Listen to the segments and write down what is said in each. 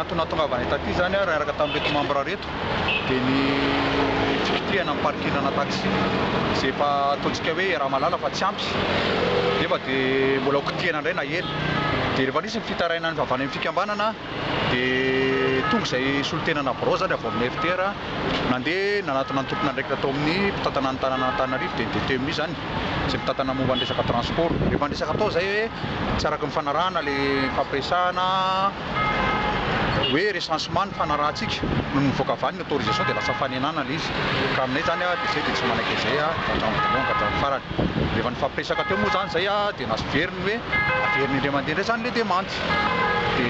antony nahatongavanay taty izany raha niaraka tamin'ireto mambra ireto dia ny fikitihana ny parking-na taxi izay efa ataontsika hoe iaraha-mahalala fa tsy ampy nefa dia mbola ho kitihana indray na ela. Dia rehefa nisy ny fitarainana avy any amin'ny fikambanana dia tonga izay solontenana birao izany avy ao amin'ny FTR nandeha nanatona ny tompon'andraikitra tao amin'ny mpitantana ny tanànan'Antananarivo dia ny DTMI izany izay mitantana momba ny resaka transport. Rehefa niresaka tao izay hoe tsy araka ny fanarahana ilay nifampiresahana hoe recensement ny fanarahantsika no nivoaka avy any ny autorisation dia lasa fanenana ilay izy. Ka aminay izany dia izay dia tsy manaiky an'izay hatramin'ny voalohany ka hatramin'ny farany. Rehefa nifampiresaka teo moa izany izay dia naveriny hoe averina indray mandeha indray izany ilay demande. Dia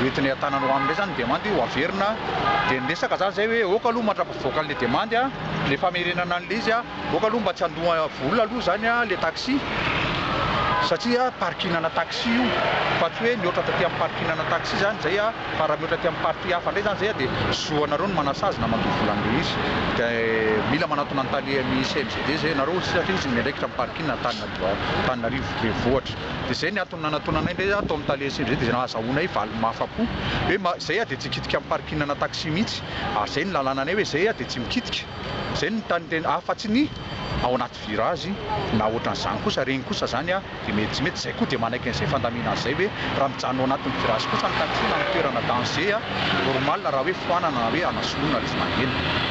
hoentinay an-tanana ho any indray izany ny demande ho averina. Dia niresaka izany izay hoe aoka aloha mandra-pivoaka an'ilay demande ilay famerenana an'ilay izy. Aoka aloha mba tsy handoa vola aloha izany ilay taxi satria parking-na taxi io fa tsy hoe mihoatra taty amin'ny parking-na taxi izany izay fa raha mihoatra aty amin'ny partie hafa indray izany izay dia zo anareo ny manasazy na mandoa vola an'ilay izy. Dia mila manatona ny tale amin'ny CMGD izay ianareo satria izy no miandraikitra ny parking Antananarivo renivohitra. Dia izay ny antony nanatonanay indray tao amin'ny tale CMGD dia izay nahazahoanay valiny mahafa-po hoe izay dia tsy hikitika amin'ny parking-na taxi mihitsy ary izay ny lalànanay hoe izay dia tsy mikitika. Zay no tany tena afatsy ny ao anaty virage na ohatran'izany kosa regny kosa zany a de mety tsy mety zay koa de manaiky an'izay fandaminana zay hoe raha mijanona ao anatin'ny virage kosa ny taxi na ny toerana danger a normal raha hoe foanana na hoe anasoloana le fanahelo.